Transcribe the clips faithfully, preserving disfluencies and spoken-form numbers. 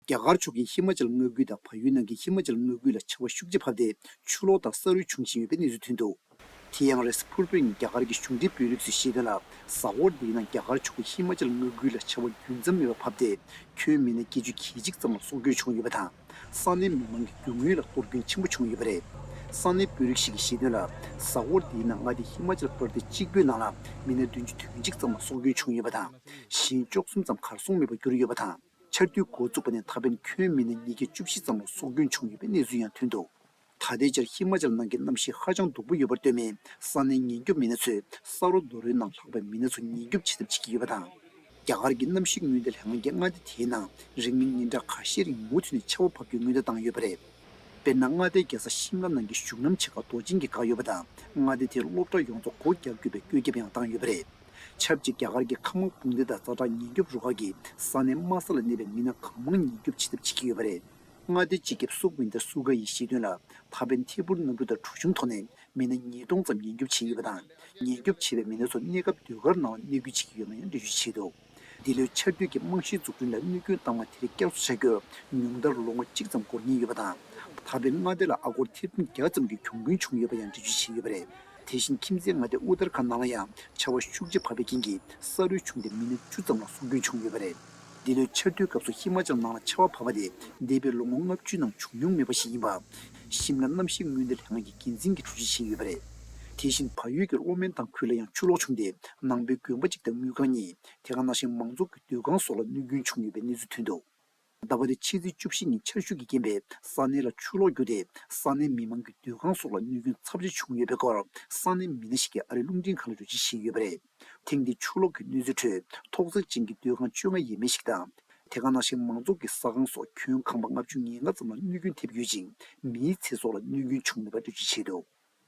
རྒྱ་གར་ཕྱོགས་ཀྱི་ཧི་མ་ཅལ་མངའ་ཁུལ་དང་བལ་ཡུལ་ནང་གི་ཧི་མ་ཅལ་མངའ་ཁུལ་ལ་ཆར་པ་ཤུགས་ཆེ་བབས་ཏེ་ཆུ་ལོག་དང་ས་རུད་བྱུང་བཞིན་ཡོད་པའི་གནས་ཚུལ་ཐོན་འདུག་དེ་ཡང་རེས་གཟའ་ཕུར་བུའི་ཉིན་རྒྱ་གར་གྱི་གཞུང་འབྲེལ་བོད་རིགས་ཚོས་བཤད་དོན་ལ། གཟའ་འཁོར་འདིའི་ནང་རྒྱ་གར་ཕྱོགས་ཀྱི་ཧི་མ་ཅལ་མངའ་ཁུལ་ལ་ཆར་པ་རྒྱུན་ཙམ་མེད་པར་བབས་ཏེ། ཁྱོན་མི་སྣ་བརྒྱད་ཅུ་གྱ་གཅིག་ཙམ་ལ་སྲོག་སྐྱོན་བྱུང་ཡོད་པ་དང་། ས་གནས་མི་མང་གི་རྒྱུ་དངོས་ལ་གཏོར་སྐྱོན་ཆེན་པོ་བྱུང་ཡོད་པ་རེད། ས་གནས་བོད་རིགས་ཤིག་གིས་བཤད་དོན་ལ། གཟའ་འཁོར་འདིའི་ནང་མངའ་སྡེ་ཧི་མ་ཅལ་པར་དེ་གཅིག་པུའི་ནང་ལ་མི་སྣ་བདུན་ཅུ་དོན་གཅིག་ཙམ་ལ་སྲོག་སྐྱོན་བྱུང་ཡོད་པ་དང་། གཞན་བཅུ་གསུམ་ཙམ་གར་སོང་མེད་པར་གྱུར་ཡོད་པ་དང་། ཆར་དུས་འགོ་བཙུགས་པ་ནས་ད་ཕན་ཁྱོན་མི་སྣ་ཉིས་བརྒྱ་བཅུ་བཞི་ཙམ་ལ་སྲོག་སྐྱོན་བྱུང་ཡོད་པའི་གནས་ཚུལ་ཡང་ཐོན་འདུག་ད་ལྟའི་ཆར་ཧི་མ་ཅལ་ནང་གི་གནམ་གཤིས་ཧ་ཅང་སྡུག་པོ་ཡོད་པར་ལྟོས་ནས། ས་གནས་ཉེན་སྐྱོབ་མི་སྣ་ཚོས་ས་རོ་རྡོ་རོའི་ནང་ལྷག་པའི་མི་སྣ་ཚོ་ཉེན་སྐྱོབ་བྱེད་ཐབས་བྱེད་ཀྱི་ཡོད་པ་དང་། རྒྱ་གར་གྱི་གནམ་གཤིས་སྔོན་བརྡ་ལྷན་ཁང་གིས་མངའ་སྡེ་དེའི་ནང་རིང་མིན་ཉིན་གྲངས་ཁ་ཤས་རིང་མུ་མཐུད་ནས་ཆར་པ་བབས་རྒྱུའི་སྔོན་བརྡ་བཏང་ཡོད་པ་རེད། དཔེར་ན། མངའ་སྡེའི་རྒྱལ་ས་ཤིམ་ལ་ནང་གི་གཞུང་ལམ་ཕྱེད་ཀ་རྡོ་ཆེན་གྱིས་བཀག་ཡོད་པ་དང་། མངའ་སྡེ་དེའི་སློབ་གྲྭ་ཡོངས་རྫོགས་སྒོ་རྒྱག་དགོས་པའི་བཀོད་ཁྱབ་ཡང་བཏང་ཡོད་པ་རེད། ཆབས་ཅིག་རྒྱ་གར་གྱི་མཁའ་དམག་དཔུང་སྡེ་དང་ཛ་དྲག་ཉེན་སྐྱོབ་རུ་ཁག་གིས་ས་གནས་དམའ་ས་ལ་གནས་པའི་མི་སྣ་གང་མང་ཉེན་སྐྱོབ་བྱེད་ཐབས་བྱེད་ཀྱི་ཡོད་པ་རེད། མངའ་སྡེའི་སྤྱི་ཁྱབ་སུག་བིན་དར་སུ་གྷ་ཡིས་བཤད་དོན་ལ། ད་ཕན་ཐད་འཕུར་གནམ་གྲུ་དང་གྲུ་གཞུང་ཐོག་ནས་མི་སྣ་ཉིས་སྟོང་ཙམ་ཉེན་སྐྱོབ་བྱས་ཡོད་པ་དང་། ཉེན་སྐྱོབ་བྱས་པའི་མི་སྣ་ཚོ་གནས་སྐབས་ཟློས་གར་ནང་གནས་སྐྱོང་བྱེད་ཀྱི་ཡོད་ན་ཡང་འགྲེལ་བརྗོད་བྱས་འདུག་འདི་ལོའི་ཆར་དུས་ཀྱི་རྨང་གཞིའི་འཛུགས་སྐྲུན་ལ་གནོད་སྐྱོན་བཏང་བ་དེ་རིགས་བསྐྱར་གསོ་བྱ་རྒྱུར་ཉུང་མཐར་ལོ་ངོ་གཅིག་ཙམ་འགོར་ཉེན་ཡོད་པ་དང་། ད་ཕན་མངའ་སྡེ་ལ་ཨ་སྒོར་ཐེར་འབུམ་བརྒྱ་ཙམ་གྱི་གྱོང་གུན་བྱུང་ཡོད་པ་ཡང་འགྲེལ་བརྗོད་བྱས་ཡོད་པ་རེད། དེ་བཞིན་ཁྱིམ་མཚེས་མངའ་སྡེ་ཨུ་ཏར་ཁཱན་ནང་ལ་ཡང་ཆར་པ་ཤུགས་ཆེ་བབས་པའི་རྐྱེན་གྱིས་ས་རུད་བྱུང་སྟེ་མི་སྣ་བཅུ་ཙམ་ལ་སྲོག་སྐྱོན་བྱུང་ཡོད་པ་རེད། འདི་ལོའི་ཆར་དུས་སྐབས་སུ་ཧི་མ་ཅལ་ནང་ལ་ཆར་པ་བབས་པ་དེ་འདས་པའི་ལོ་ངོ་ལྔ་བཅུའི་ནང་བྱུང་མྱོང་མེད་པ་ཞིག་ཡིན་པ། ཤིམ་ལ་གནམ་གཤིས་སྔོན་བརྡ་ལྷན་ཁང་གི་འགན་འཛིན་གྱིས་འགྲེལ་བརྗོད་བྱས་ཡོད་པ་རེད། དེ་བཞིན་བལ་ཡུལ་གྱི་ལོ་མན་ཐང་ཁུལ་ལ་ཡང་ཆུ་ལོག་བྱུང་སྟེ། ནང་པའི་དགོན་པ་གཅིག་དང་དངུལ་ཁང་གཉིས། དེ་ག་ནང་བཞིན་མང་ཚོགས་ཀྱི་སྡོད་ཁང་སོགས་ལ་གནོད་སྐྱོན་བྱུང་ཡོད་པའི་གནས་ཚུལ་ཐོན་འདུག་ཟླ་བ་འདིའི་ཕྱི་ཚེས་བཅུ་བཞི་ཉིན་ཆར་ཤུགས་ཀྱི་རྐྱེན་པས་ས་གནས་ལ་ཆུ་ལོག་གྱུར་ཏེ། ས་གནས་མི་མང་གི་སྡོད་ཁང་སོགས་ལ་གནོད་སྐྱོན་ཚབས་ཆེ་བྱུང་ཡོད་པའི་སྐོར། ས་གནས་མི་སྣ་ཞིག་གིས་ཨ་རིའི་རླུང་འཕྲིན་ཁང་ལ་འགྲེལ་བརྗོད་བྱས་ཡོད་པ་རེད། ཐེངས་འདིའི་ཆུ་ལོག་གི་གནོད་འཚེ་ཁྲོད། ཐོག་བརྩེགས་ཅན་གྱི་སྡོད་ཁང་བཅོ་ལྔ་ཡས་མས་ཤིག་དང་། དེ་ག་ནང་བཞིན་མང་ཚོགས་ཀྱི་ཟ་ཁང་སོགས་ཁྱོན་ཁང་པ་ལྔ་བཅུ་ང་ལྔ་ཙམ་ལ་གནོད་སྐྱོན་ཐེབས་ཡོད་ཅིང་། མིའི་ཚེ་སྲོག་ལ་གནོད་སྐྱོན་བྱུང་མེད་པ་འགྲེལ་བརྗོད་བྱས་འདུག་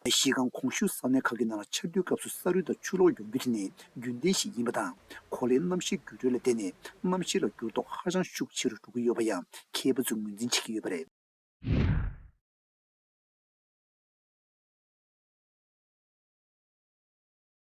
གཞི་རྐང་གོང་ཞུས་ས་གནས་ཁག་གི་ནང་ལ་ཆར་དུས་སྐབས་སུ་ས་རུད་དང་ཆུ་ལོག་ཡོང་རྒྱུ་དེ་ནི་རྒྱུན་ལྡན་ཞིག་ཡིན་པ་དང་། གོ་ལའི་གནམ་གཤིས་འགྱུར་འགྲོས་ལ་བརྟེན་ནས་གནམ་གཤིས་ལ་འགྱུར་ལྡོག་ཧ་ཅང་ཤུགས་ཆེ་རུ་འགྲོ་གི་ཡོད་པ་ཡང་མཁས་པ་ཚོས་ངོས་འཛིན་བྱེད་ཀྱི་ཡོད་པ་རེད།